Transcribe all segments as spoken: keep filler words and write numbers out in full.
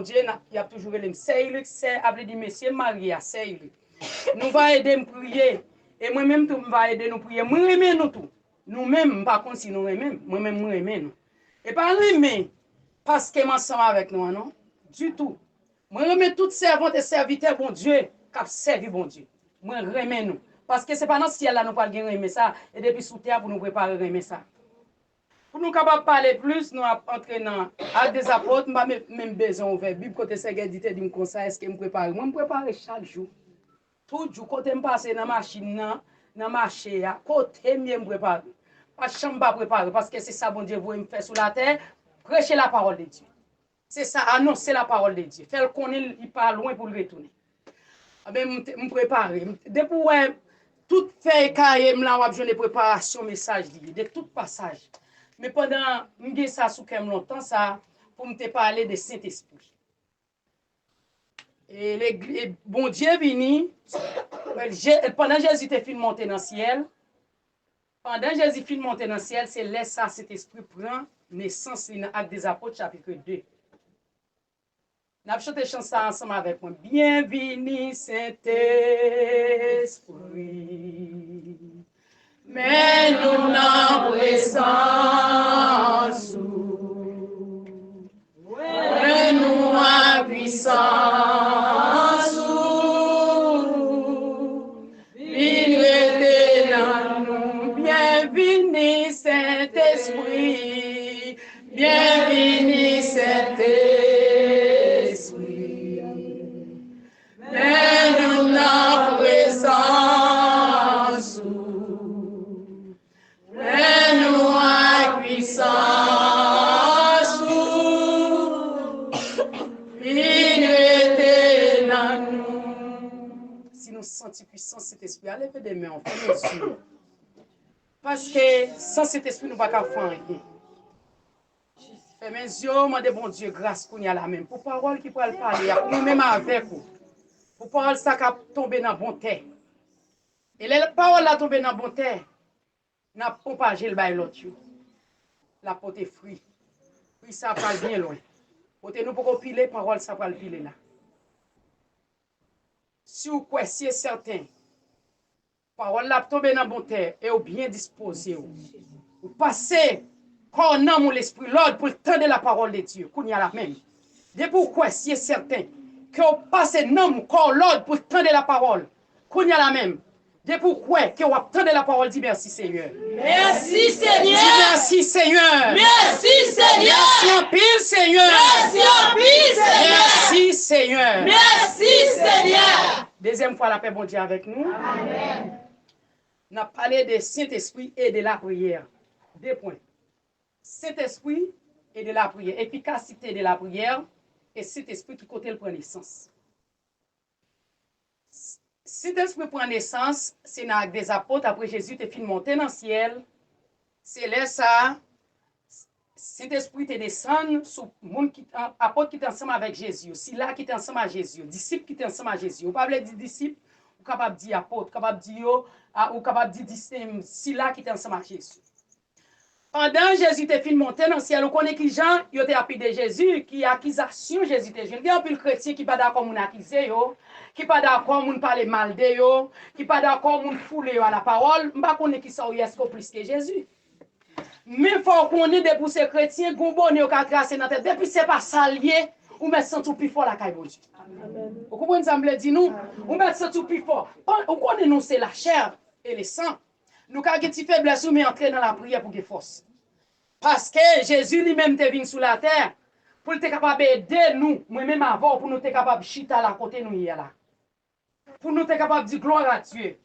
Bondye, n ap, y ap toujou rele m sè Ilik, sè a vle di mesye m marye a, sè Ilik. Nou va ede m priye. E mwen menm tou, m va ede nou priye. Mwen renmen nou tou. Nou menm, m pa konn si nou renmen m. Mwen menm, mwen renmen nou. E pa renmen paske m ansanm avèk nou an, non. Ditou. Mwen renmen tout sèvant e sèvitè Bondye k ap sèvi Bondye. Mwen renmen nou. Paske se pa nan syèl la nou pral gen renmen sa, e depi sou tè a pou nou prepare renmen sa. Pou nou kapab pale plis, nou ap antre nan Actes des Apôtres, m pa menm bezwen ouvè Bib kote sè Gèdi te di m konsa, èske m prepare? Mwen, m prepare chak jou. Tout jou, kote m pase nan machin nan, nan mache a, kote m ye, m prepare. Pa janm pa prepare, paske se sa Bondye voye m fè sou latè, preche la parole de Dieu. Se sa, anonse la parole de Dieu. Fè l konnen li pa lwen pou l retounen. Anben, m, te- m prepare. M- Depi w wè tout fèy kaye m la, w ap jwenn preparasyon mesaj li ye, de tout pasaj. Men pandan m gen sa sou kè m lontan sa, pou m te pale de Sentespri. E legli- e Bondye vini, Je- pandan Jezi te fin monte nan syèl, pandan Jezi fin monte nan syèl, se lè sa Sentespri pran nesans li nan Actes des Apôtres, chapitre deux. N ap chante chan sa ansanm avèk mwen. Byenvini, Sentespri. Men nou nan prezans ou. Mwen nou a pwisans ou. Vin rete nan nou. Byenvini, Sentespri. Byenvini, Sentespri. Men nou nan prezans ou. Men nou ak pwisans ou. Vin rete nan nou. Si nou santi pwisans Sentespri a, leve de men w, fèmen zye w. Paske san Sentespri nou pa ka fè anyen. Fèmen zye w, mande Bondye gras kounye a la menm. Pou pawòl ki pral pale a, pou mwen menm avèk ou. Pou pawòl sa k ap tonbe nan bon tè. E lè pawòl la tonbe nan bon tè, n ap pwopaje l bay lòt yo. L ap pote fwi. Fwi sa pral byen lwen. Kote nou poko pile, pawòl sa pral pile la. Si w kwè, si e sèten, pawòl la ap tonbe nan bon tè e w byen dispoze w. Ou pase kò, nanm ou, lespri lòd pou l tande la parole de Dieu kounye a la menm. Depi w kwè, si e sèten, ke w pase nanm ou, kò w lòd pou l tande la parole kounye a la menm. Depi w kwè ke w ap tande la parole, di mèsi, Senyè. Mèsi, Senyè. Di mèsi, Senyè. Mèsi, Senyè. Mèsi anpil, Senyè. Mèsi anpil, Senyè. Mèsi, Senyè. Mèsi, Senyè. Dezyèm fwa, lapè Bondye avèk nou. Amèn. N ap pale de Sentespri e de lapriyè. De pwen. Sentespri e de lapriyè. Efikasite de lapriyè e Sentespri ki kote l pran nesans. Sentespri pran nesans, se nan Ak dè Zapot, apre Jezi te fin monte nan syèl. Se lè sa a, Sentespri te desann sou moun ki, apot ki te ansanm avèk Jezi yo, sila ki te ansanm a Jezi yo, disip ki te ansanm a Jezi yo. Ou pa vle di disip, ou kapab di apot, ou kapab di yo, a, ou kapab di dis, em, sila ki te ansanm a Jezi. Pandan Jezi te fin monte nan syèl, ou konnen ki jan yo te apide Jezi, ki akizasyon Jezi te jwenn. Gen anpil kretyen ki pa dakò moun akize yo, ki pa dakò moun pale mal de yo, ki pa dakò moun foule yo a lapawòl. M pa konnen ki sa w ye, èske w plis ke Jezi? Men fò w konnen depi w se kretyen, gon bonè yo ka trase nan tèt. Depi se pa sa l ye, ou mèt santi w pi fò lakay Bondye. Ou konprann sa m vle di nou? Ou mèt santi w pi fò. Ou konnen nou se lachè e lesan. Nou ka gen ti feblès wi, men antre nan lapriyè pou gen fòs. Paske Jezi li menm te vin sou latè pou l te kapab ede nou, mwen menm avè w, pou nou te kapab chita la kote nou ye a la. Pou nou te kapab di glwa a Dye.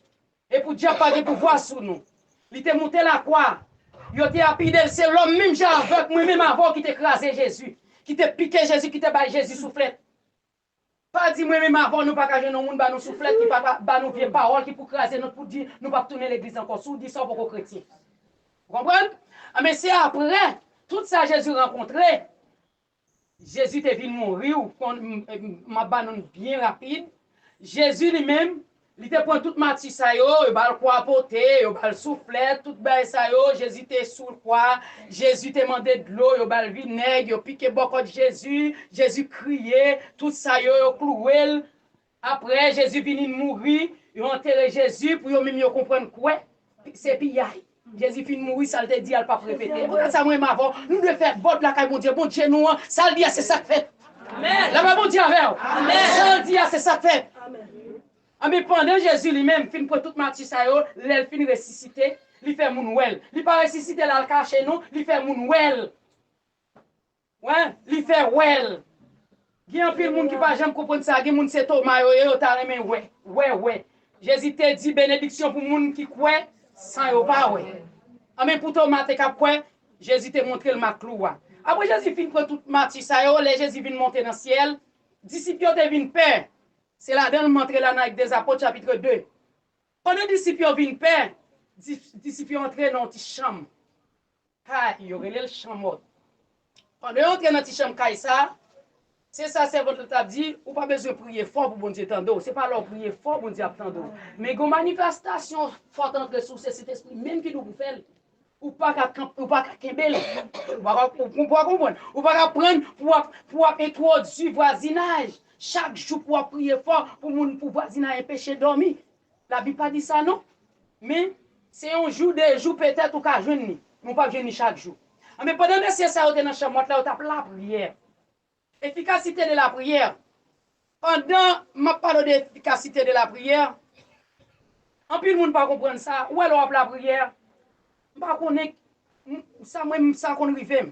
E pou dyab pa gen pouvwa sou nou. Li te moute lakwa. Yo te apide l, se lòm menm jan avèk mwen menm avè w ki te kraze Jezi, ki te pike Jezi, ki te bay Jezi souflèt. Pa di mwen menm avè w, nou pa ka jwenn yon moun ba nou souflèt, ki pa ka ba nou vye pawòl, ki pou kraze nou, pou di nou p ap tounen legliz ankò. Si w di sa, w poko kretyen. Ou konprann? Anben, se apre tout sa Jezi rankontre, Jezi te vin mouri, ou konn, m, m, m ap ba nou l byen rapid. Jezi li menm, Li te pran tout mati sa yo, yo ba l kwa pote, yo ba l souflèt, tout bagay sa yo, Jezi te sou kwa, Jezi te mande dlo, yo ba l vinèg, yo pike bò kòt Jezi, Jezi kriye, tout sa yo, yo klouwe l. Apre, Jezi vini mouri, yo antere Jezi pou yo menm yo konprann kwè se piyay. Jezi fin mouri, sa l te di a, l p ap repete. Poutèt sa, mwen menm avè w, nou dwe fè vòt lakay Bondye. Bondye nou an, sa l di a, se sa k fèt. Lapè Bondye avè w. Sa l di a, se sa k fèt. Anben, pandan Jezi li menm fin pran tout mati sa yo, lè l fin resisite, li fè moun wè l. Li pa resisite l al kache, non, li fè moun wè l. Wen, li fè wè l. Gen anpil moun ki pa janm konprann sa. Gen moun se Toma yo ye, yo ta renmen wè. Wè, wè. Jezi te di benediksyon pou moun ki kwè san yo pa wè. Anben pou Toma te ka kwè, Jezi te montre l mak klou a. Apre Jezi fin pran tout mati sa yo, lè Jezi vin monte nan syèl, disip yo te vin pè. Se ladan l m antre la nan Ak dè Apot chapit de. Pandan disip yo vin pè, dis- disip yo antre nan yon ti chanm. Kay, yo rele l chanm òt. Pandan yo antre nan ti chanm kay sa a, se sa sèvant lan t ap di, ou pa bezwen priye fò pou Bondye tande w. Se pa lè w priye fò Bondye ap tande w. Men gen yon manifestasyon fò t antre sou w, se Sentespri menm ki di w pou fè l. Ou pa ka kanp- ou pa ka kenbe l. Ou pa ka ou, ou pa konprann. Ou pa ka pran l pou w ap pou w ap entwodui vwazinaj. Chak jou pou w ap priye fò pou moun pou vwazinaj enpeche dòmi. Labib pa di sa non. Men, se yon jou, de jou, petèt ou ka jwenn li. Men w p ap jwenn li chak jou. Anben, pandan mesye sa yo te nan chanm òt la, yo t ap lapriyè. Efikasite de lapriyè. Pandan m ap pale de efikasite de lapriyè, anpil moun pa konprann sa. Ou wè, lè w ap lapriyè, m pa konnen, m- sa mwen, sa konn rive m.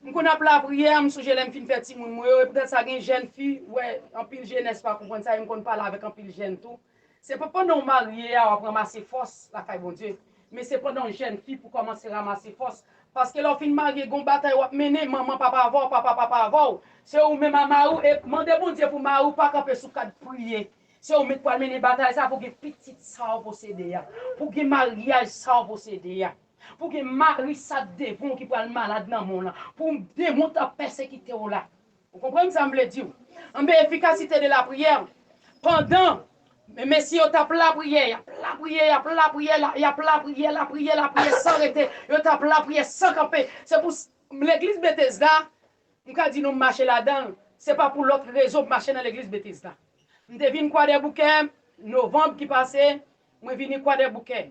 M konn ap lapriyè, m sonje lè m fin fè timoun mwen yo, e poutèt sa gen jèn fi, wè, anpil jenès pa konprann sa, e m konn pale avèk anpil jèn tou. Se pa pandan w marye a w ap ranmase fòs lakay Bondye, men se pandan w jèn fi pou kòmanse ranmase fòs. Paske lè w fin marye, gen yon batay w ap mennen, manman pa p avè w, papa pa p avè w. Se ou menm a mari w, e mande Bondye pou mari w pa kanpe sou kad priye. Se ou menm k pral mennen batay sa pou gen pitit sa w posede a, pou gen maryaj sa w posede a, pou gen mari sa k devan w ki pral malad nan men w lan, pou demon t ap pèsekite w la. Ou konprann sa m vle di w? Anben, efikasite de lapriyè. Pandan men mesye yo t ap lapriyè, y ap lapriyè, y ap lapriyè, la- y ap lapriyè, lapriyè, lapriyè san rete, yo t ap lapriyè san kanpe. Se pou s- legliz Betesda, m ka di nou m mache ladan l, se pa pou lòt rezon m mache nan legliz Betesda. M te vin Kwadèboukè novanm ki pase, mwen vini Kwadèboukè.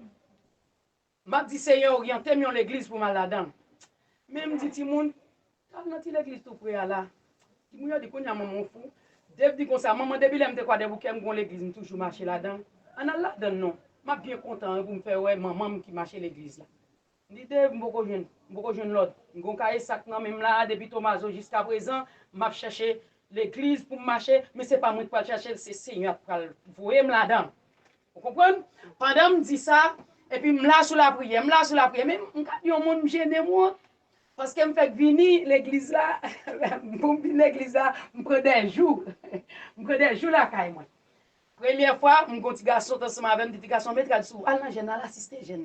M ap di Senyè oryante m yon legliz pou m al ladan l. Men m di timoun, al nan ti legliz tou pre a la. Timoun yo di kounye a manman w fou. Dev di konsa, manman, depi lè m te Kwadèboukè, m gon legliz, m toujou mache ladan l. Ann al ladan l non. M ap byen kontan wi pou m fè wè manman m ki mache legliz la. M di Dev, m poko jwenn, m poko jwenn lòd. M gon kaye sa k nan men m la a depi Tomazo jiskaprezan, m ap chèche legliz pou m mache, men se pa mwen k pral chèche l, se Senyè a k pral voye m ladan l. Ou konprann? Pandan m di sa, epi m la sou lapriyè, m la sou lapriyè, men m gade yon moun m jene m wont. Paske m fèk vini legliz la, pou m vin legliz la, m pran de jou. M pran de jou lakay mwen. Premyè fwa, m gon ti gason t ansanm avè m, di ti gason, met rad sou ou, al nan jèn, al asiste jèn.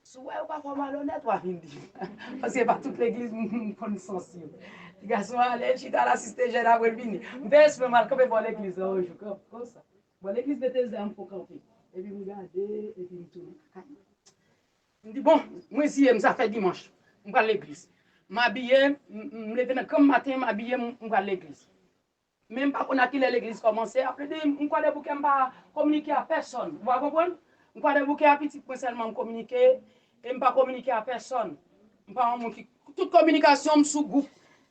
Si w wè yo pa fè w malonèt, w a vin di m. Paske pa tout legliz m m konn sans yo. Ti gason ale, l chita, l asiste jèn, apre l vini. M fè espre m al kanpe bò legliz la yon jou, kon- konsa. Bò legliz Betesda, m fon kanpe. Epi m gade, epi m tounen lakay mwen. M di, bon, mwen siye m, sa fè dimanch. M pral legliz. M abiye, m m leve nan granm maten, m abiye, m m pral legliz. Men m pa konn a kilè legliz kòmanse. Apre de, m Kwadèboukè, m pa kominike a pèsòn. Ou pa konprann? M Kwadèboukè a pitit mwen sèlman m kominike, e m pa kominike a pèsòn. M pa yon moun ki, tout kominikasyon m sou gwoup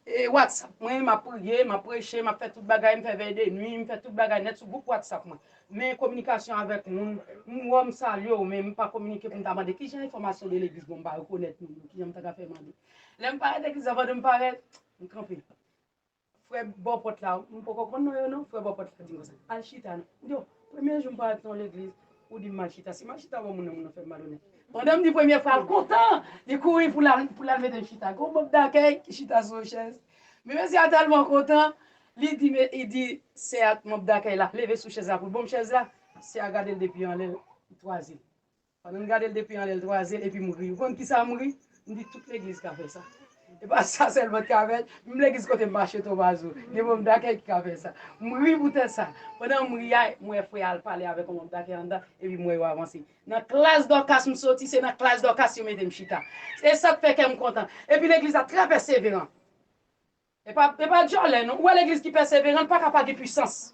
e, WhatsApp mwen, m ap priye, m ap preche, m ap fè tout bagay, m fè vèy de nwi, m fè tout bagay nèt sou gwoup WhatsApp mwen. Men kominikasyon avèk moun, m wè w, m salye w, men m pa kominike pou m ta mande kijan enfòmasyon de legliz bon, m pa rekonèt moun yo, kijan m ta ka fè mande. Lè m parèt legliz la, pandan m parèt, m kanpe. Frè bò pòt la, m poko konn non yo non, frè bò pòt la di m konsa, al chita non. M di, o, premye jou m parèt nan legliz, ou di m al chita. Si m al chita bò moun nan, moun nan fè m malonèt. Pandan m di premye fwa, l kontan, li kouri pou l al pou l al mete m chita. Gon mòb dakèy ki chita sou yon chèz. Men mesye a tèlman kontan, li di, li di sè a mòb dakèy la, leve sou chèz la pou l ban m chèz la. Sè a gade l depi anlè, l twaze l. Pandan m gade l depi anlè, l twaze l, epi m ri. Ou konn kisa m ri? M di tout legliz ka fè sa. E pa sa sèlman ki ka fè l. Menm legliz kote m mache Tomazo, gen manm dakèy ki ka fè sa. M ri poutèt sa. Pandan m ri a, m wè frè a al pale avèk yon manm dakèy anndan, epi m wè yo avanse. Nan klas Dòkas m soti, se nan klas Dòkas yo mete m chita. E sa k fè kè m kontan. Epi legliz la trè pèseveran. E pa, e pa djòlè non. Ou wè legliz ki pèseveran, li pa ka pa gen pwisans.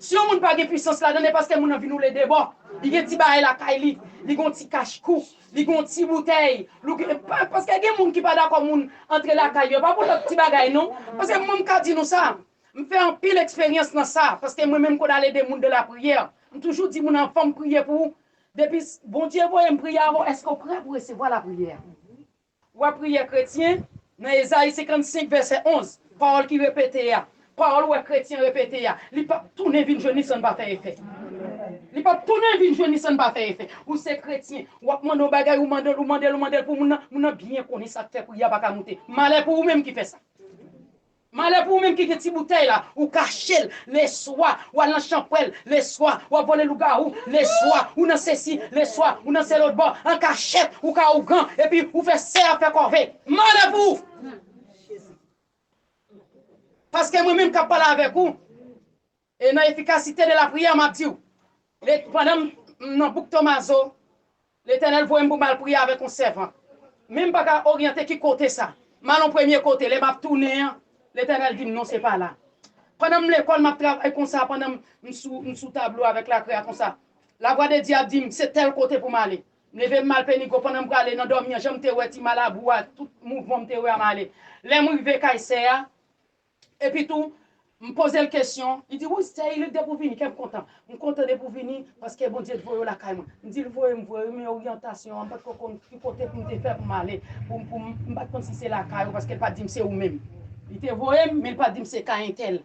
Si yon moun pa gen pwisans ladan l, e paske moun nan vin woule de bò. Li gen ti bagay lakay li, li gen yon ti kachkou, li gen yon ti boutèy. Li gen, pa, paske gen moun ki pa dakò moun antre lakay yo, pa pou lòt ti bagay non. Paske mwen m ka di nou sa, m fè anpil eksperyans nan sa, paske mwen menm m konn al ede moun de lapriyè. M toujou di moun anvan m priye pou ou, depi Bondye voye m priye avè w, èske w prè pou resevwa lapriyè? W ap priyè kretyen, nan Ezayi senkannsenk vèsè onz, pawòl ki repete a, pawòl w wè kretyen repete a, li p ap tounen vin jwenn li san l pa fè efè. Li p ap tounen vin jwenn li san l pa fè efè. Ou se kretyen, w ap mande yon bagay, ou mande l, ou mande l, ou mande l pou moun nan, moun nan byen konnen sa k fè priyè a pa ka moute. Malè pou ou menm ki fè sa. Malè pou ou menm ki gen ti boutèy la, ou kache l leswa, w al nan chanpwèl leswa, w ap vole lougawou leswa, ou nan sesi leswa, ou nan se lòt bò, an kachèt, ou ka ougan, epi ou fè sè a fè kòve. Malè pou ou! Paske mwen menm k ap pale avèk ou, e nan efikasite de lapriyè, m ap di w, le, pandan m, m nan bouk Tomazo, Letènèl voye m pou m al priye avèk yon sèvant. Men m pa ka oryante ki kote sa. M al yon premye kote, lè m ap tounen an, Letènèl di m, "Non, se pa la." Pandan m lekòl, m ap travay konsa, pandan m, m sou, m sou tablo avèk lakrè a konsa. Lavwa de Dye ap di m, "Se tèl kote pou m ale." M leve m al Penigo, pandan m prale nan dòmi an, jan m te wè ti malabou a, tout mouvman m te wè a m ale. Lè m rive kay sè a, Epi tou, m poze l kesyon, li di, "Wi, Sterilic, depi w vini, kè m kontan. M kontan depi w vini, paske Bondye t voye w lakay mwen." M di l, "Voye m, voye m, men oryantasyon an, m pa t ko konn ki kote pou m te fè pou m ale, pou m, pou m, m pa t konn si se lakay ou, paske l pa t di m se ou menm. Li te voye m, men l pa t di m se kay entèl.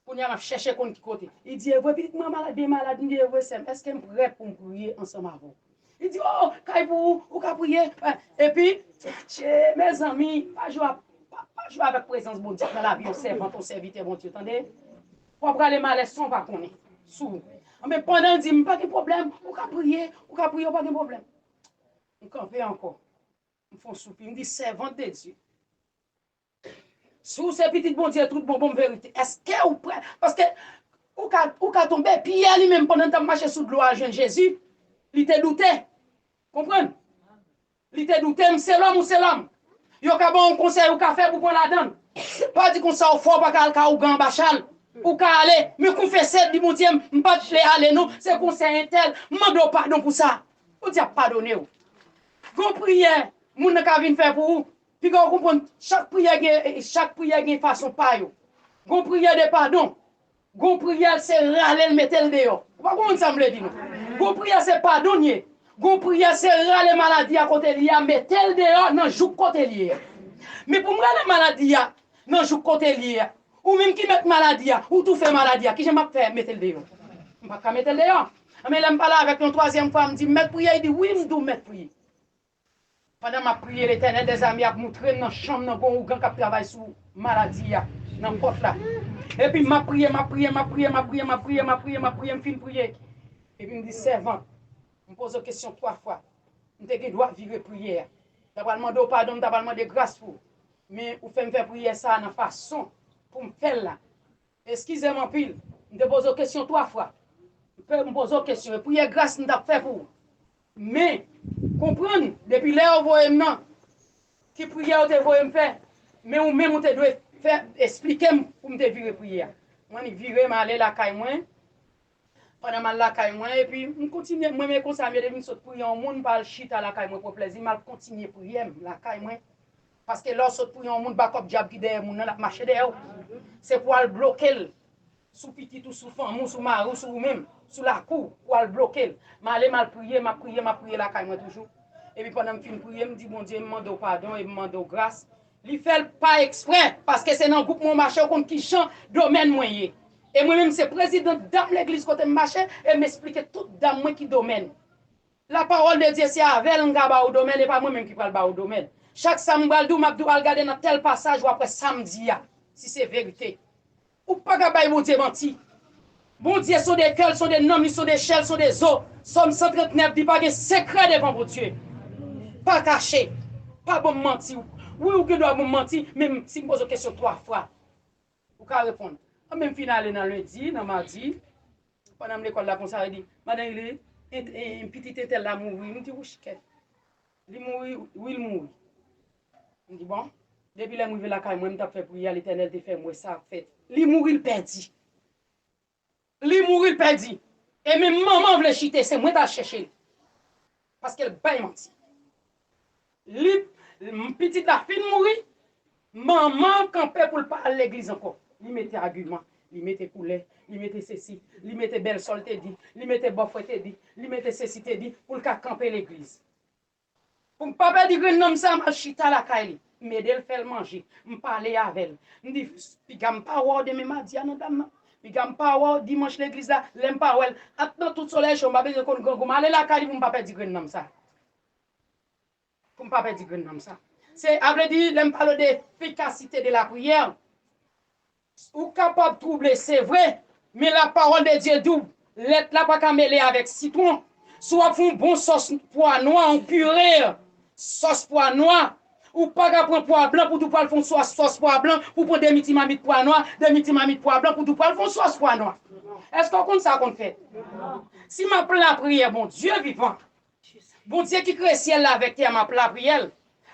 Kounye a, m ap chèche konn ki kote." Li di, "E vre, pitit mwen malad, byen malad." M di, "E vre, sè m, èske m prè pou m priye ansanm avè w?" Li di, "O, kay pou ou, ou ka priye." Epi, che, mezanmi, pa jwe, pa, pa jwe avèk prezans Bondye nan lavi yon sèvant, yon sèvitè Bondye, tande? W ap rale malè san w pa konnen sou ou. Anben, pandan l di m, "Pa gen pwoblèm, ou ka priye, ou ka priye, ou pa gen pwoblèm." M kanpe ankò. M fè yon soupi, m di, "Sèvant de Dye, si w se pitit Bondye tout bon, bon verite, èske ou prè?" Paske ou ka, ou ka tonbe. Pyè li menm, pandan l t ap mache sou dlo a al jwenn Jezi, li te doute. Konprann? Li te doute, "M se lòm, ou se lòm. Yo ka ba w yon konsèy, ou ka fè pou pran ladan l. Pa di konsa ou fè, ou pa ka al ka ougan anba chal. Ou ka ale, men konfese, di Bondye, m, m pa t vle ale non, se konsèy entèl, m mande w padon pou sa." Bondye ap padone w. Gon priyè, moun nan ka vin fè pou ou. Piga w konprann, chak priyè gen, chak priyè gen fason pa yo. Gon priyè de padon. Gon priyè se rale l mete l deyò. Ou pa konprann sa m vle di non. Gon priyè se padon l ye. Gon priyè se rale maladi a kote l ye a, mete l deyò nan jouk kote l ye a. Men pou m rale maladi a nan jouk kote l ye a, ou menm ki mèt maladi a, ou tou fè maladi a, kijan m ap fè mete l deyò? M pa ka mete l deyò. Men lè m pale avèk yon twazyèm fwa, m di, "M mèt priye?" Li di, "Wi," m di w mèt priye. Pandan m ap priye, Letènèl dèzame ap moutre m nan chanm nan gon ougan k ap travay sou maladi a, nan pòt la. Epi m ap priye, m ap priye, m ap priye, m ap priye, m ap priye, m ap priye, m ap priye, m fin priye. Epi m di, "Sèvant, m poze w kesyon twa fwa. M te gen dwa vire priyè a. M ta pral mande w padon, m ta pral mande gras pou ou. Men ou fè m fè priyè sa a nan fason pou m fè l la." Eskize m anpil. M te poze w kesyon twa fwa. M pe-, m poze w kesyon. E priyè gras m t ap fè pou ou. Men, konprann, depi lè yo voye m nan, ki priyè yo te voye m fè, men ou menm ou te dwe fè, esplike m pou m te vire priyè a. Mwen vire, m ale lakay mwen. Pandan m al lakay mwen, epi m kontinye, mwen men konsa, m yo depi m sot priye yon moun, m pa al chita lakay mwen pran plèzi, m al kontinye priyè m lakay mwen. Paske lè w sot priye yon moun, bakòp dyab ki dèyè moun nan, l ap mache dèyè w. Se pou w al bloke l sou pitit ou, sou fanmi w, sou mari w, sou ou menm, sou lakou w, pou w al bloke l. M ale, m al priye, m ap priye, m ap priye lakay mwen toujou. Epi pandan m fin priye, m di, "Bondye, m mande w padon e m mande w gras." Li fè l pa eksprè, paske se nan gwoup mwen mache, ou konn kijan domèn mwen ye. E mwen menm, se prezidant dam legliz kote m mache, e m esplike tout dam mwen ki domèn. Lapawòl de Dye se avè l m ka ba ou domèn, e pa mwen menm ki pral ba ou domèn. Chak sa m pral di w, m ap di w al gade nan tèl pasaj, w ap wè sa m di a, si se verite. Ou pa ka bay Bondye manti. Bondye sonde kè l, sonde nanm li, sonde chè l, sonde zo. Sòm san trannèf di pa gen sekrè devan Bondye. Pa kache. Pa ban m manti. Wi, ou gen dwa ban m manti, men si m poze w kesyon twa fwa, ou ka reponn. An, men m fin ale nan lendi, nan madi, pandan m lekòl la konsa, li di, "Madan Ile, en, en, pitit entèl la mouri." M di, "Wouch, kèt. Li mouri?" "Wi, l mouri." M di, "Bon." Depi lè m rive lakay mwen, m t ap fè priyè, Letènèl te fè m wè sa ap fèt. Li mouri, l pèdi. Li mouri, l pèdi. E menm manman vle chite, se mwen t al chèche l. Paske l bay manti. Li, m, pitit la fin mouri, manman kanpe pou l pa al legliz ankò. Li mete agiman, li mete koulè, li mete sesi, li mete bèlsè l te di, li mete bòfrè te di, li mete sesi te di, pou l ka kanpe legliz. Pou m pa pèdi grenn nanm sa, m al chita lakay li. M ede l fè l manje. M pale avè l. M di, "Piga m pa wè w demen madi a nan dam nan. Piga m pa wè w dimanch legliz la, lè m pa wè l." Ant nan tout solèy cho, m pa bezwen konn grangou. M ale lakay li pou m pa pèdi grenn nanm sa. Pou m pa pèdi grenn nanm sa. Se, a vle di, lè m pale de efikasite de lapriyè, ou kapab twouble, se vre, men lapawòl de Dye di w, lèt la pa ka mele avèk sitwon. Si w ap fè yon bon sòs pwa nwa, yon pire, sòs pwa nwa, ou pa ka pran pwa blan pou di w pral fè yon sòs, sòs pwa blan, pou pran demi ti mamit pwa nwa, demi ti mamit pwa blan, pou di w pral fè yon sòs pwa nwa. Èske w konn sa konn fèt? Si m ap lapriyè, Bondye vivan, Bondye ki kreye syèl la avèk tè a, m ap lapriyè l.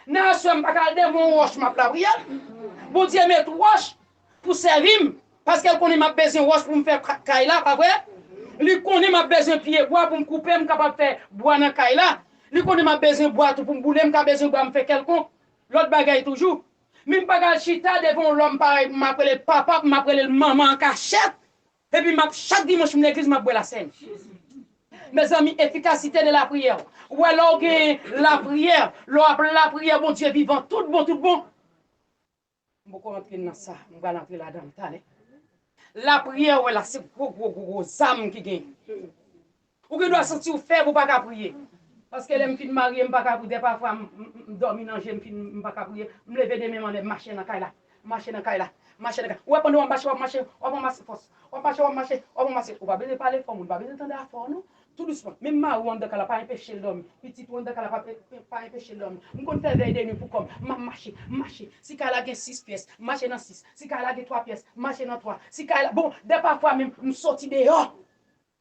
Nan aswè, m pa ka al devan yon wòch, m ap lapriyè l. Bondye met wòch pou sèvi m, paske l konnen m ap bezwen wòch pou m fè ka-, kay la, pa vre? Li konnen m ap bezwen pye bwa pou m koupe, m kapab fè bwa nan kay la. Li konnen m ap bezwen bwa tou pou m boule, m ka bezwen bwa, m fè kèlkonk lòt bagay toujou. Men m pa ka al chita devan yon lòm parèy, m ap rele l papa, m ap rele l manman an kachèt. Epi m ap, chak dimanch m legliz, m ap bwè lasèn. Mezanmi, efikasite de lapriyè. Ou wè, lè w gen lapriyè, lè w ap lapriyè Bondye vivan, tout bon, tout bon. M poko rantre nan sa, m pral rantre ladan l talè. Lapriyè, ou wè la, se gwo, gwo, gwo, gwo zam ki genyen. Ou gen dwa santi w fèb, ou pa ka priye. Paske lè m fin marye, m pa ka priye. Dèfwa, m, m, m dòmi nan je, m fin, m pa ka priye. M leve demen m anlè, m mache nan kay la. M mache nan kay la. M mache nan kay. Ou wè, pandan w ap mache, w ap mache, w ap ranmase fòs. W ap mache, w ap mache, w ap ranmase. Ou pa bezwen pale fò, moun pa bezwen tande afè w, non. Tou dousman. Menm mari w anndan kay la, pa enpeche l dòmi. Pitit ou anndan kay la, pa, pa, pa enpeche l dòmi. M konn fè vèy de nwi pou kò m. M ap mache, m mache. Si kay la gen sis pyès, m mache nan sis. Si kay la gen twa pyès, m mache nan twa. Si kay la, bon, dèfwa menm, m soti deyò.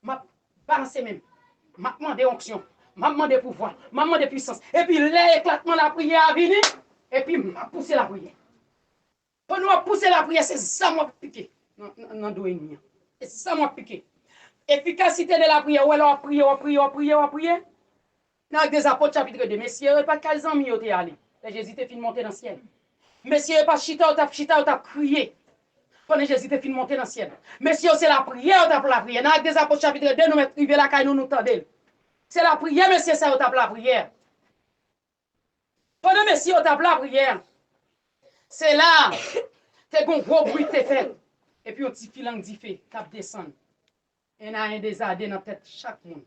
M ap balanse men m. M ap mande onksyon. M ap mande pouvwa. M ap mande pwisans. Epi lè eklatman lapriyè a vini, epi m ap pouse lapriyè. Pandan w ap pouse lapriyè, se zam w ap pike nan, nan, nan do ènmi an. Se zam w ap pike. Efikasite de lapriyè, ou wè lè w ap priye, w ap priye, w ap priye, w ap priye. Nan Ak dè Zapòt, chapit de, mesye yo, e pa t kay zanmi yo te ale, lè Jezi te fin monte nan syèl. Mesye yo pa t chita, yo t ap chita, yo t ap kriye. Pandan Jezi te fin monte nan syèl. Mesye yo, se lapriyè yo t ap lapriyè. Nan Ak dè Zapòt, chapit de, nou mèt rive lakay nou, nou tande l. Se lapriyè mesye sa yo t ap lapriyè. Pandan mesye yo t ap lapriyè, se la te gon gwo bri te fèt. Epi yon ti filang dife t ap desann. En a en dezade nan tèt chak moun.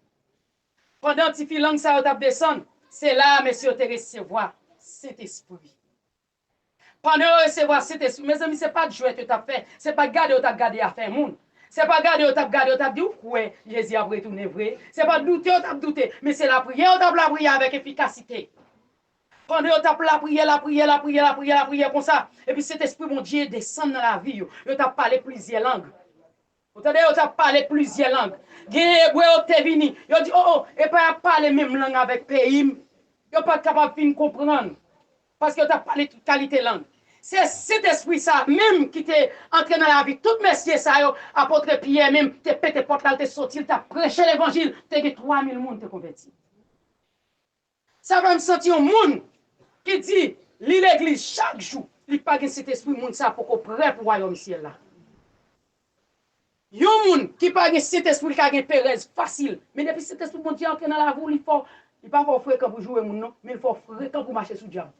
Pandan ti filang sa yo t ap desann, se la mesye yo te resevwa Sentespri. Pandan yo resevwa Sentespri, mezanmi, se pa t jwèt yo t ap fè, se pa t gade yo t ap gade afè moun. Se pa gade yo t ap gade, yo t ap di, "Ou kwè Jezi ap retounen vre?" Se pa doute yo t ap doute, men se lapriyè yo t ap lapriyè avèk efikasite. Pandan yo t ap lapriyè, lapriyè, lapriyè, lapriyè, lapriyè konsa, epi Sentespri Bondye desann nan lavi yo. Yo t ap pale plizyè lang. Ou tande, yo t ap pale plizyè lang. Gen Ebre yo te vini. Yo di, "O, o, epa y ap pale menm lang avèk peyi m." Yo pa t kapab fin konprann. Paske yo t ap pale tout kalite lang. Se Sentespri sa menm ki te antre nan lavi tout mesye sa yo. Apot Pyè menm te pete pòt la, l te soti, l t ap preche levanjil. Te gen twa mil moun te konvèti. Sa fè m santi yon moun ki di li legliz chak jou, li pa gen Sentespri, moun sa poko prè pou wayòm syèl la. Yon moun ki pa gen Sentespri, li ka gen perèz fasil. Men depi Sentespri Bondye antre nan lavi w, li fè w, li pa fè w frekan pou joure moun, non, men li fè w frekan pou mache sou dyab.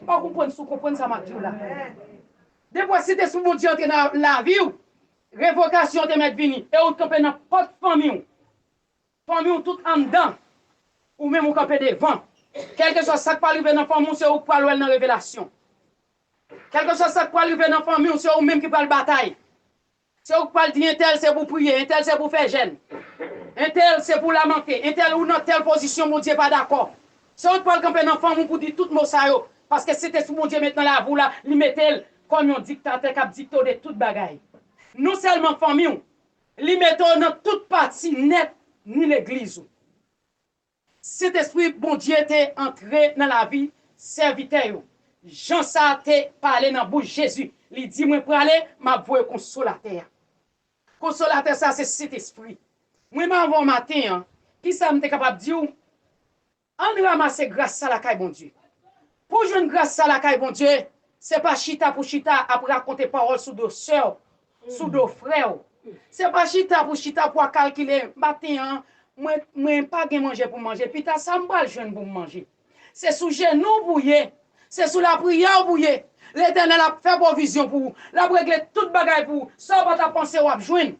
Pa konprann si w konprann sa m ap di w la. Depi Sentespri Bondye antre nan lavi w, revokasyon te mèt vini, e ou t kanpe nan pòt fanmi w. Fanmi w tout anndan. Ou menm ou kanpe devan. Kèlkeswa sa k pral rive nan fanmi w, se ou k pral wè l nan revelasyon. Kèlkeswa sa k pral rive nan fanmi w, se ou menm ki pral batay. Se ou k pral di entèl se pou priye, entèl se pou fè jèn. Entèl se pou lamante, entèl ou nan tèl pozisyon, Bondye pa dakò. Se ou k pral kanpe nan fanmi w pou di tout mo sa yo. Paske Sentespri Bondye met nan lavi w la, li mete l kòm yon diktatè k ap dikte w de tout bagay. Non sèlman fanmi w, li mete w nan tout pati nèt ni legliz ou. Sentespri Bondye te antre nan lavi sèvitè yo. Jan sa te pale nan bouch Jezi. Li di, "Mwen prale, m ap voye Konsolatè a." Konsolatè sa se Sentespri. Mwen menm avè w maten an, ki sa m te kapab di w? Ann ranmase gras sa lakay Bondye. Pou w jwenn gras sa lakay Bondye, se pa chita pou chita ap rakonte pawòl sou do sè w, sou do frè w. Se pa chita pou chita pou w ap kalkile, "Maten an, mwen, mwen pa gen manje pou m manje. Pita, sa m pral jwenn pou m manje?" Se sou jenou w pou w ye. Se sou lapriyè w pou w ye. Letènèl ap fè pwovizyon pou ou. L ap regle tout bagay pou ou. Sa w pa t ap panse w ap jwenn.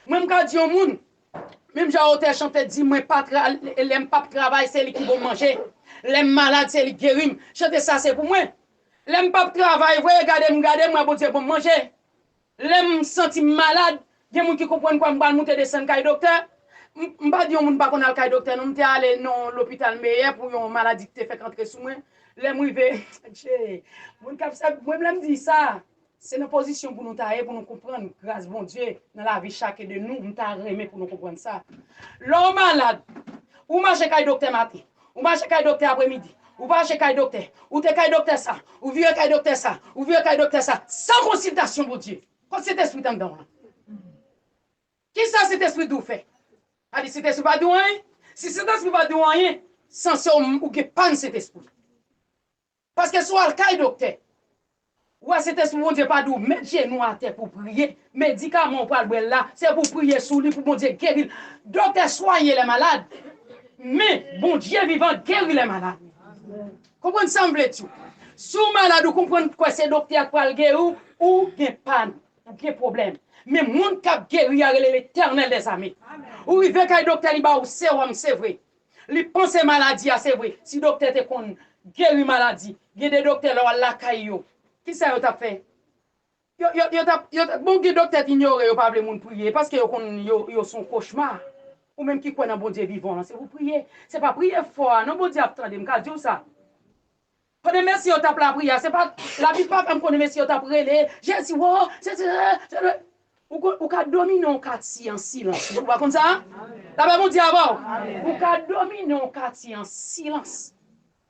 Mwen, m ka di yon moun, menm jan otè chante di, "Mwen pa tra-, lè m p ap travay, se li ki ban m manje. Lè m malad, se li k geri m." Chante sa se pou mwen. Lè m p ap travay vre, gade m, gade m, wè Bondye ban m manje. Lè m santi m malad, gen moun ki konprann kwè m pral moute desann kay doktè. M, m pa di yon moun pa konn al kay doktè, non, m te ale nan lopital Meyè pou yon maladi ki te fèk antre sou mwen. Lè m rive, Adje, moun k ap sèvi, mwen, lè m di sa, se nan pozisyon pou nou ta ye, pou nou konprann gras Bondye nan lavi chak de nou, m ta renmen pou nou konprann sa. Lè w malad, ou mache kay doktè maten, ou mache kay doktè apremidi, ou mache kay doktè, ou te kay doktè sa, ou vire kay doktè sa, ou vire kay doktè sa, san konsiltasyon Bondye. Kot Sentespri t anndan w lan? Kisa Sentespri di w fè? Sa di Sentespri pa di w anyen? Si Sentespri pa di w anyen, sanse w, ou gen pàn Sentespri. Paske si w al kay doktè, ou wè Sentespri Bondye pa di w met jenou atè pou w priye, medikaman w pral bwè l la, se pou w priye sou li, pou Bondye geri l. Doktè swaye lè malad, men Bondye vivan geri lè malad. Konprann sa m vle di w. Si w malad, ou konprann kwè se doktè a k pral geri w, ou gen pàn, ou gen pwoblèm. Men moun k ap geri a rele Letènèl dèzame. Ou rive kay doktè, li ba w sewòm, se vre. Li panse maladi a, se vre. Si doktè te konn geri maladi, gen de doktè lè w al lakay yo, kisa yo t ap fè? Yo, yo, yo t ap, yo t ap, bon, gen doktè t inyore, yo pa vle moun priye, paske yo konn yo, yo se yon kochma. Ou menm ki kwè nan Bondye vivan lan, se pou priye. Se pa priye fò a, non, Bondye ap tande, m ka di w sa. Pandan mesye yo t ap lapriyè, se pa, Labib pa fè m konnen mesye yo t ap rele, Jezi, wo, Jezi, Jezi. Ou, ko- ou ka domine yon katye an silans. Ou pa konn sa? Lapè Bondye avè w. Ou ka domine yon katye an silans.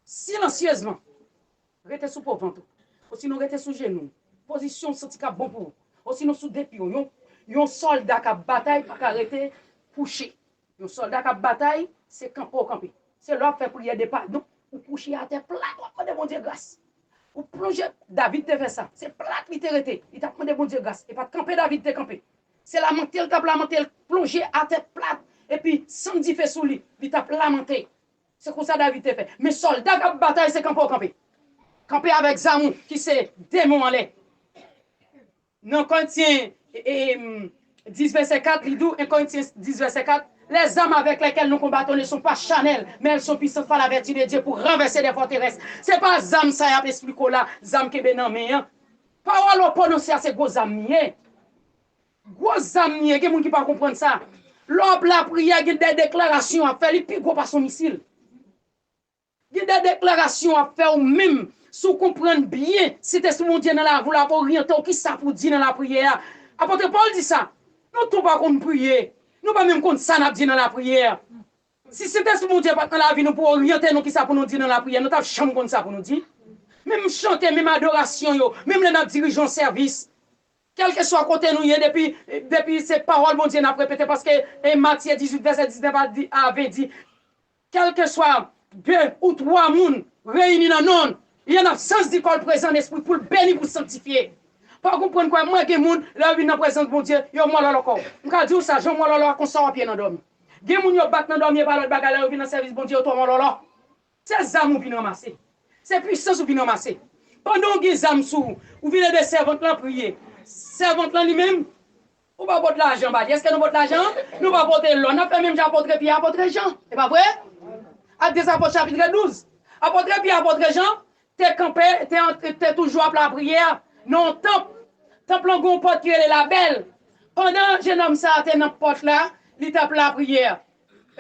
Silansyezman. Rete sou po vant ou. Osinon rete sou jenou w. Pozisyon w santi k ap bon pou ou. Osinon sou de pye w. Yon, yon sòlda k ap batay pa ka rete kouche. Yon sòlda k ap batay, se kanpe w kanpe. Se lè w ap fè priyè de padon, ou kouche atè plat, w ap mande Bondye gras. Ou plonje, David te fè sa. Se plat li te rete. Li t ap mande Bondye gras. E pa t kanpe David te kanpe. Se lamante l t ap lamante, l plonje atè plat. Epi sann dife sou li. Li t ap lamante. Se konsa David te fè. Men sòlda k ap batay, se kanpe w kanpe. Kanpe avèk zam ou, ki se demon anlè. Nan Korentyen, e, e, dis vèsè kat, li di w, en Korentyen dis vèsè kat, les armes avec lesquelles nous combattons ne sont pas charnelles, mais elles sont puissantes par la vertu de Dieu pour renverser des forteresses. Se pa zam sa y ap esplike w la, zam kenbe nan men an. Pawòl w pwononse a se gwo zam li ye. Gwo zam li ye, gen moun ki pa konprann sa. Lè w ap lapriyè, gen de deklarasyon w ap fè, li pi gwo pase yon misil. Gen de deklarasyon w ap fè ou menm, si w konprann byen, Sentespri Bondye nan lavi w la ap oryante w kisa pou w di nan lapriyè a. Apot Pòl di sa, nou tou pa konn priye, nou pa menm konn sa n ap di nan lapriyè. Si Sentespri Bondye pa t nan lavi nou pou oryante nou kisa pou nou di nan lapriyè, nou t ap janm konn sa pou nou di. Menm chante, menm adorasyon yo, menm lè n ap dirije yon sèvis, kèlkeswa kote nou ye, depi, depi se pawòl Bondye n ap repete, paske, e, Matye dizuit, vèsè diznèf a di, a ven di, kèlkeswa de ou twa moun reyini nan non l, li an absans di kò l prezan an espri pou l beni, pou l sanktifye. Pa w konprann kwè mwen gen moun, lè yo vin nan prezans Bondye, yo mòlòlò kò. M ka di w sa, jan w mòlòlò a, konsa w ap ye nan dòmi. Gen moun yo bat nan dòmi, e pa lòt bagay, lè yo vin nan sèvis Bondye, yo twò mòlòlò. Se zam ou vin ranmase. Se pwisans ou vin ranmase. Pandan w gen zam sou ou, ou vin ede sèvant lan priye. Sèvant lan li menm, ou pa pot lajan ba li. Èske nou pot lajan? Nou pa pote lò. N ap fè menm jan apot Pyè, apot Jan. E pa vre? Ak de Zapot chapit douz. Apot Pyè, apot Jan te kanpe, te, te toujou ap lapriyè nan yon tanp. Tanp lan gen yon pòt ki rele Labèl. Pandan jennonm sa a te nan pòt la, li t ap lapriyè.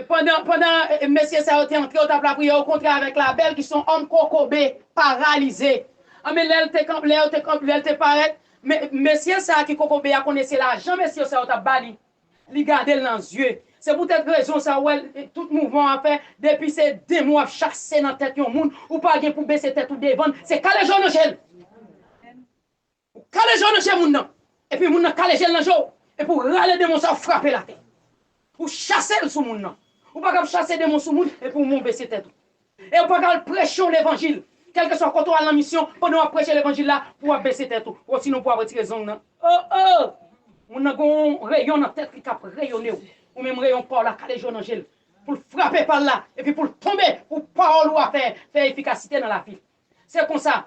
Pandan, pandan e, e, mesye sa yo te antre, yo t ap lapriyè, yo kontre avèk Labèl, ki se yon òm kokobe, paralize. Anben, lè l te kanp, lè yo te kanp, lè l te parèt, me, mesye sa a ki kokobe a konnen se lajan mesye sa yo t ap ba li. Li gade l nan zye. Se poutèt rezon sa, ou wè, e, tout mouvman w ap fè, depi se demon w ap chase nan tèt yon moun, ou pa gen pou bese tèt ou devan l, se kale je w nan je l. Ou kale je w nan je moun nan. Epi moun nan kale je l nan je w. Epi ou rale demon sa, ou frape l atè. Ou chase l sou moun nan. Ou pa kab chase demon sou moun, epi ou move se tèt ou. E ou pa kab al preche yon levanjil. Kèlkeswa kote w al nan misyon, pandan w ap preche levanjil la, pou w ap bese tèt ou. Osinon pou w ap retire zong nan. Oh, oh! Moun nan gen yon reyon nan tèt li k ap reyone w. Ou menm reyon pa w la, kale je w nan je l. Pou l frape pa l la, epi pou l tonbe, pou pawòl ou a fè, fè efikasite nan lavi l. Se konsa.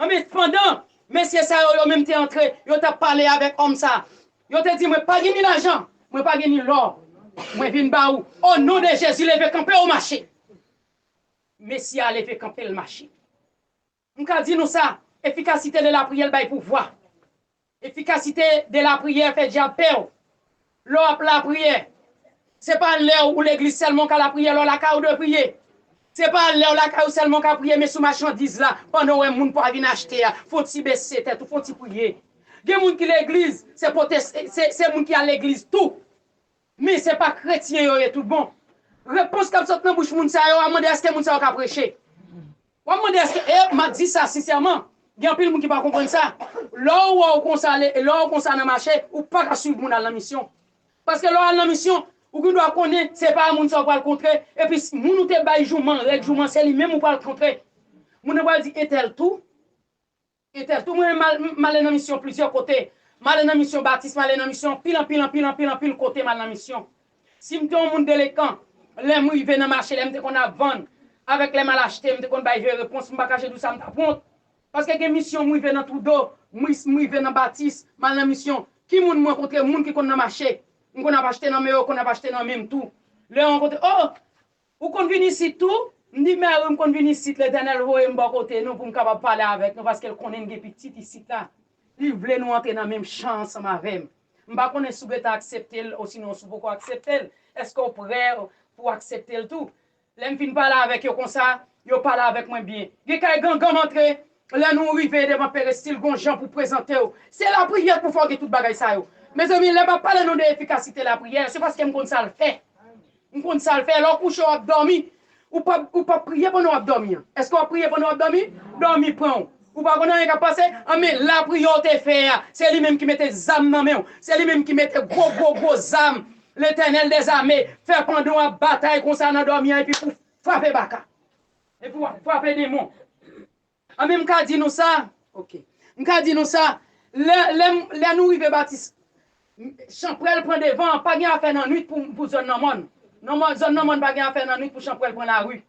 Anben, pandan mesye sa yo, yo menm te antre, yo t ap pale avèk òm sa. Yo te di, mwen pa gen ni lajan, mwen pa gen ni lò. Mwen vin ba ou. O non de Jezi, leve kanpe ou mache. Mesye a leve kanpe l mache. M ka di nou sa, efikasite de lapriyè l bay pouvwa. Efikasite de lapriyè fè dyab pè w. Lè w ap lapriyè, se pa lè ou legliz sèlman w ka lapriyè, lè w lakay ou dwe priye. Se pa lè w lakay ou sèlman w ka priye, men sou machandiz la, pandan w wè moun pa vin achte a, fon ti bese tèt ou, fon ti priye. Gen moun ki legliz, se pote, se, se moun ki al legliz tou. Men se pa kretyen yo ye tout bon. Repons k ap sot nan bouch moun sa yo, w a mande èske moun sa yo ka preche. W ap mande èske, e m ap di sa sensèman, gen anpil moun ki pa konprann sa. Lè w wè w konsa, lè w konsa nan mache, ou pa ka swiv moun al nan misyon. Paske lè w al nan misyon, ou gen dwa konnen se pa moun sa w pral kontre, epi moun ou te bay jouman, règ jouman, se li menm ou pral kontre. Moun nan pral di, entèl tou, entèl tou, mwen menm m al nan misyon plizyè kote. M ale nan misyon batis, m ale nan misyon anpil, anpil, anpil, anpil, anpil kote m al nan misyon. Si m te yon moun delekan, lè m rive nan mache, lè m te konn ap vann, avèk lè m al achte, m te konn bay vye repons, m pa kache di w sa, m t ap wont. Paske gen misyon, m rive nan Twoudo, m ri- m rive nan Batis, m al nan misyon. Ki moun m rankontre? Moun ki konn nan mache. M konn ap achte nan men yo, konn ap achte nan men m tou. Lè yo rankontre, oh, ou konn vin isit tou? M di, mè wi, m konn vin isit, Letènèl voye m bò kote nou pou m kapab pale avèk nou, paske l konnen n gen pitit isit la. Li vle nou antre nan menm chan ansanm avè m. M pa konnen si w gentan aksepte l, osinon si w poko aksepte l. Èske w prè pou w aksepte l tou? Lè m fin pale avèk yo konsa, yo pale avèk mwen byen. Gen kay gangan m antre, lè nou rive devan perestil, gon jan pou prezante w. Se lapriyè k pou fè w gen tout bagay sa yo. Mezanmi, lè m ap pale nou de efikasite lapriyè, se paske m konn sa l fè. M konn sa l fè. Lè w kouche, w ap dòmi. Ou p ap, ou p ap priye pandan w ap dòmi an. Èske w ap priye pandan w ap dòmi? Dòmi pran w. Ou pa konn anyen k ap pase? Anben, lapriyè w te fè a, se li menm ki mete zam nan men w. Se li menm ki mete gwo, gwo, gwo zam. Letènèl dèzame fè pandan w ap batay konsa nan dòmi an epi pou frape baka. Epi w ap frape demon. Anben, m ka di nou sa. Ok. M ka di nou sa. Lè, lè, lè nou rive Batis, Chanpwèl pran devan, pa gen afè nan nwit pou, pou zòn nan mòn. Nan mòn, zòn nan mòn pa gen afè nan nwit pou chanpwèl pran lari.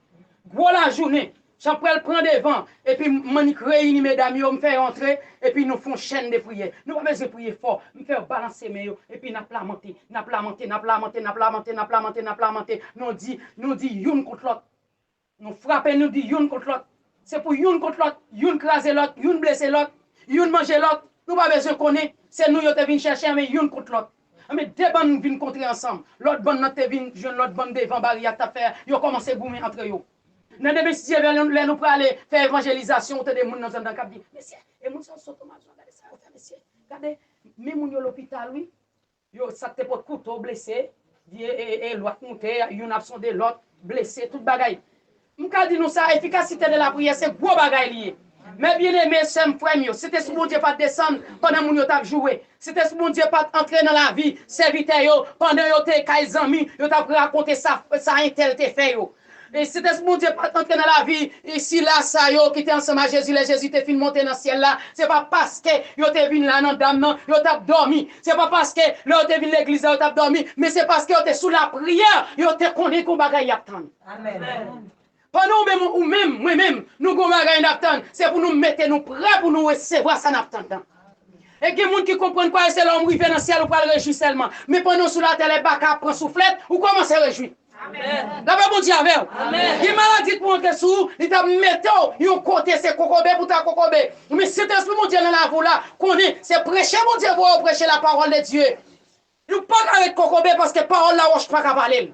Gwo lajounen, chanpwèl pran devan, epi m annik reyini medam yo, m fè yo antre, epi nou fè yon chèn de priyè. Nou pa bezwen priye fò, m fè yo balanse men yo, epi n ap lamante, n ap lamante, n ap lamante, n ap lamante, n ap lamante, n ap lamante. Nou di, nou di youn kont lòt. Nou frape, nou di youn kont lòt. Se pou youn kont lòt, youn kraze lòt, youn blese lòt, youn manje lòt. Nou pa bezwen konnen. Se nou yo te vin chèche, men youn kont lòt. Anben, de bann vin kontre ansanm. Lòt bann nan te vin jwenn lòt bann devan bari a k t ap fè, yo kòmanse goumen antre yo. Nan demen, si Dye vle, lè nou prale fè evanjelizasyon, ou tande moun nan zòn nan k ap di, mesye, e moun sa yo sot nan mazon, gade sa yo fè, mesye. Gade, men moun yo lopital, wi. Yo, sa k te pot kouto, blese, vye, e, e, lòt moute, youn ap sonde lòt, blese, tout bagay. M ka di nou sa, efikasite de lapriyè, se gwo bagay li ye. Men byeneme, sè m, frè m yo, Sentespri Bondye pa t desann pandan moun yo t ap joure. Sentespri Bondye pa t antre nan lavi sèvitè yo pandan yo te kay zanmi, yo t ap rakonte sa, sa entèl te fè yo. E Sentespri Bondye pa t antre nan lavi, e sila sa yo ki te ansanm ak Jezi lè Jezi te fin monte nan syèl la. Se pa paske yo te vin la nan dam nan, yo t ap dòmi. Se pa paske lè yo te vin legliz la, yo t ap dòmi. Men se paske yo te sou lapriyè, yo te konnen gon bagay y ap tann. Amèn. Pandan ou menm, ou menm, mwen menm, nou gon bagay n ap tann, se pou nou mete nou prè pou nou resevwa sa n ap tann nan. E gen moun ki konprann kwè se lè w rive nan syèl ou pral rejwi sèlman. Men pandan w sou latè, lè baka ap pran souflèt, ou kòmanse rejwi. Amèn. Lapè Bondye avè w. Amèn. Gen maladi k pou antre sou ou, li t ap mete w yon kote, se kokobe pou ta kokobe. Men Sentespri Bondye nan lavi w la, konnen se preche Bondye voye w preche la parole de Dieu. Nou pa ka ret kokobe paske pawòl la wòch pa ka pale l.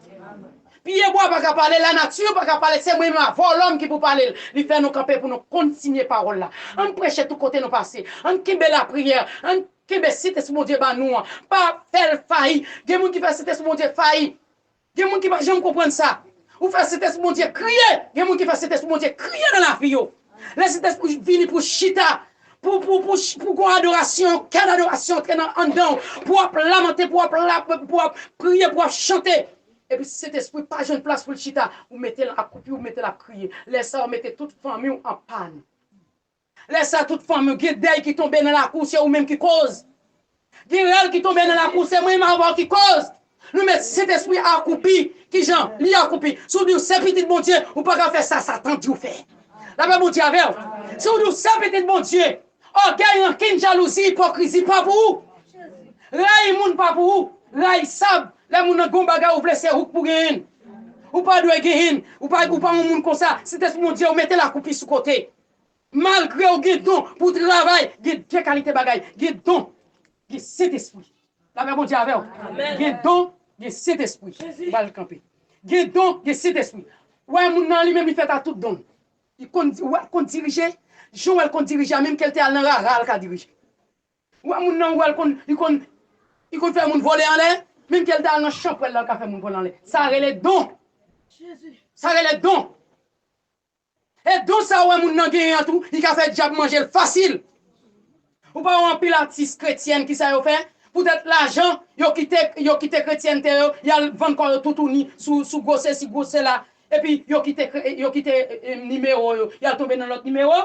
Pyebwa pa ka pale, lanati pa ka pale, se mwen menm avè w lòm ki pou pale l. Li fè nou kanpe pou nou kontinye pawòl la. Ann preche tout kote nou pase. Ann kenbe lapriyè. Ann kenbe Sentespri Bondye ba nou an. Pa fè l fayi. Gen moun ki fè Sentespri Bondye fayi. Gen moun ki pa janm konprann sa. Ou fè Sentespri Bondye kriye. Gen moun ki fè Sentespri Bondye kriye nan lavi yo. Lè Sentespri vini pou chita, pou, pou, pou, pou gon adorasyon, kè adorasyon antre nan anndan w, pou w ap lamante, pou w ap, la, pou w ap priye, pou w ap chante. Epi Sentespri pa jwenn plas pou l chita, ou mete l akoupi, ou mete l ap kriye. Lè sa a, ou mete tout fanmi w an pàn. Lè sa a, tout fanmi w, gen dèy ki tonbe nan lakou, se ou menm ki koz. Gen rèl ki tonbe nan lakou, se mwen menm avè w ki koz. Nou met Sentespri akoupi. Kijan? Li akoupi. Si w di w se pitit Bondye, ou pa ka fè sa Satan di w fè. Lapè Bondye avè w. Si w di w se pitit Bondye, ògèy, rankin, jalouzi, ipokrizi pa pou ou. Rayi moun pa pou ou. Rayisab, lè moun nan gon bagay ou vle, se ou k pou genyen l. Ou pa dwe genyen l. Ou pa, ou pa yon moun konsa. Sentespri Bondye, ou mete l akoupi sou kote. Malgre w gen don pou w travay, gen de kalite bagay. Gen don, gen Sentespri. Lapè Bondye avè w. Amèn. Gen don, gen Sentespri. Jezi. Ou pral kanpe. Gen don, gen Sentespri. Ou wè moun nan li menm li fèt a tout don. Li konn, ou wè l konn dirije. Jan w wè l konn dirije a, menm ke l te al nan rara, l ka dirije. Ou wè moun nan, ou wè l konn, li konn, li konn fè moun vole anlè. Menm ke l te al nan chanpwèl la, l ka fè moun vole anlè. Sa rele don. Jezi. Sa rele don. E don sa ou wè moun nan genyen an tou, li ka fè dyab manje l fasil. Ou pa wè anpil atis kretyèn, kisa yo fè? Poutèt lajan, yo kite, yo kite kretyènte yo, y al vann kò yo toutouni sou, sou gwo sesi, gwo sela. Epi yo kite kre-, yo kite, e, e, nimewo yo, y al tonbe nan lòt nimewo.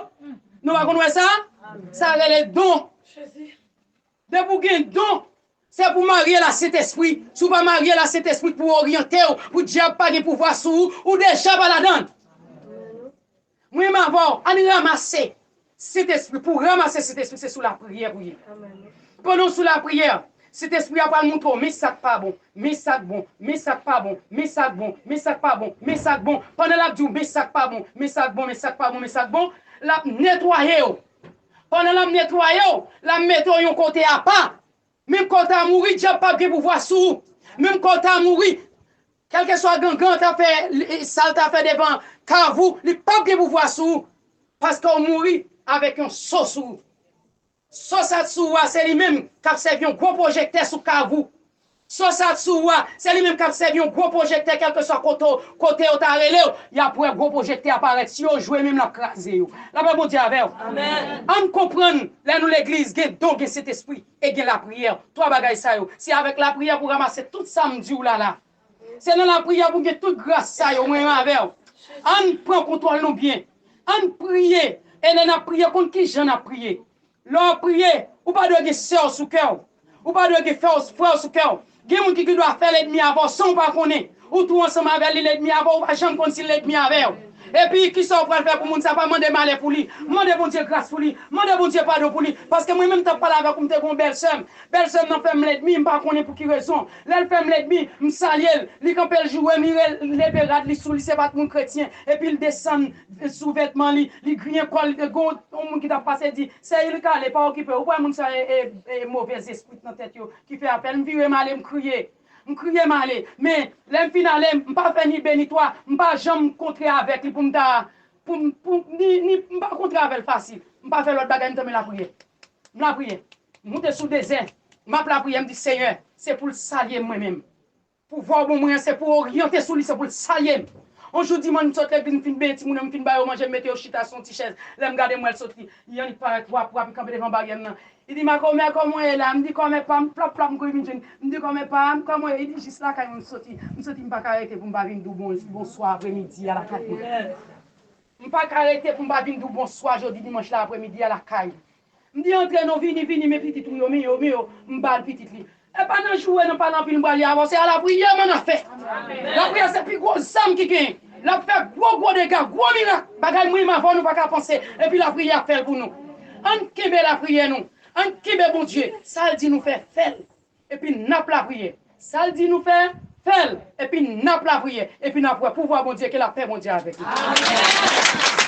Nou pa konn wè sa? Sa rele don. Depi w gen don, se pou w marye l a Sentespri. Si w pa marye l a Sentespri pou oryante w, pou dyab pa gen pouvwa sou ou, ou deja pa ladan l. Mwen menm avè w, ann ranmase Sentespri. Pou w ranmase Sentespri, se sou lapriyè pou w ye. Pandan w sou lapriyè, Sentespri a pral montre w, men sa k pa bon, men sa k bon, men sa k pa bon, men sa k bon, men sa k pa bon, men sa k bon. Pandan l ap di w, men sa k pa bon, men sa k bon, men sa k pa bon, men sa k bon, l ap netwaye w. Pandan l ap netwaye w, l ap mete w yon kote apa. Menm kan w ta mouri, dyab p ap gen pouvwa sou ou. Menm kan w ta mouri, kèlkeswa gangan w ta fè, li, sa l ta fè devan kav ou, li p ap gen pouvwa sou ou. Paske w mouri avèk yon so sou ou. So sa t sou ou a, se li menm k ap sèvi yon gwo pwojektè sou kav ou. So sa t sou ou a, se li menm k ap sèvi yon gwo pwojektè, kèlkeswa kote, kote yo ta rele w, y ap wè gwo pwojektè a parèt. Si yo jwe menm, l ap kraze yo. Lapè Bondye avè w. Amèn. Ann konprann, lè nou legliz, gen don, gen Sentespri e gen lapriyè. Twa bagay sa yo. Se avèk lapriyè pou w ranmase tout sa m di w la la. Se nan lapriyè pou w gen tout gras sa yo, mwen menm avè w. Ann pran kontwòl nou byen. Ann priye. E lè n ap priye, konn ki jan n ap priye. Lè w ap priye, ou pa dwe gen sè w sou kè w. Ou pa dwe gen frè w, frè w sou kè w. Gen moun ki, ki gendwa fè lènmi avè w san w pa konnen. Ou tou ansanm avè l, li lènmi avè w, ou pa janm konn si l lènmi avè w. Epi, kisa w pral fè pou moun sa? Pa mande malè pou li. Mande Bondye gras pou li. Mande Bondye padon pou li. Paske mwen menm, m t ap pale avèk ou, m te gen yon bèlsè m. Bèlsè m nan fè m lènmi, m pa konnen pou ki rezon. Lè l fè m lènmi, m salye l. Li kanpe, l joure m, li re-, leve rad li sou li, se pa t moun kretyen. Epi l desann sou vètman li, li griyen kò l, gen yon moun ki t ap pase di, "Se il k ale, pa okipe." Ou wè moun sa e, e, e movèz espri nan tèt yo ki fè apèl. M vire m ale, m kriye. M kriye m ale. Men, lè m fin ale, m pa fè ni de ni twa, m pa janm kontre avèk li pou m ta, pou m, pou, ni, ni, m pa kontre avè l fasil. M pa fè lòt bagay, m tanmen lapriyè. M lapriyè. M moute sou dezè. M ap lapriyè, m di, "Senyè, se pou l salye m mwen menm." Pouvwa w ban mwen an, se pou w oryante sou li, se pou l salye m. On jou dimanch, m sot legliz, m fin benyen timoun yo, m fin ba yo manje, m mete yo chita sou yon ti chèz. Lè m gade, m wè l soti. Li annik parèt, wap, wap, li kanpe devan baryè m nan. Li di, "Makomè, kòman w ye la?" M di, "Kòmè pa m," plap, plap, m kouri vin jwenn. M di, "Kòmè pa m, kòman w ye?" Li di, "Jis lakay mwen m soti." M soti, m pa ka rete pou m pa vin di w bon, bonswa apremidi a lakay mwen. M pa ka rete pou m pa vin di w bonswa jodi dimanch la apremidi a lakay. M di, "Antre non, vini, vini, men pitit ou yo, men yo, men yo." M ba l pitit li. E pa nan joure, nan pale anpil, m prale avanse a lapriyè, men n a fè. Lapriyè se pi gwo zam ki genyen. L ap fè gwo, gwo dega, gwo mirak. Bagay mwen menm avè w nou pa ka panse. Epi lapriyè ap fè l pou nou. Ann kenbe lapriyè nou. Ann kenbe Bondye. Sa l di nou fè, fè l. Epi n ap lapriyè. Sa l di nou fè, fè l. Epi n ap lapriyè. Epi n ap wè pouvwa Bondye, ke lapè Bondye avèk nou. Amèn.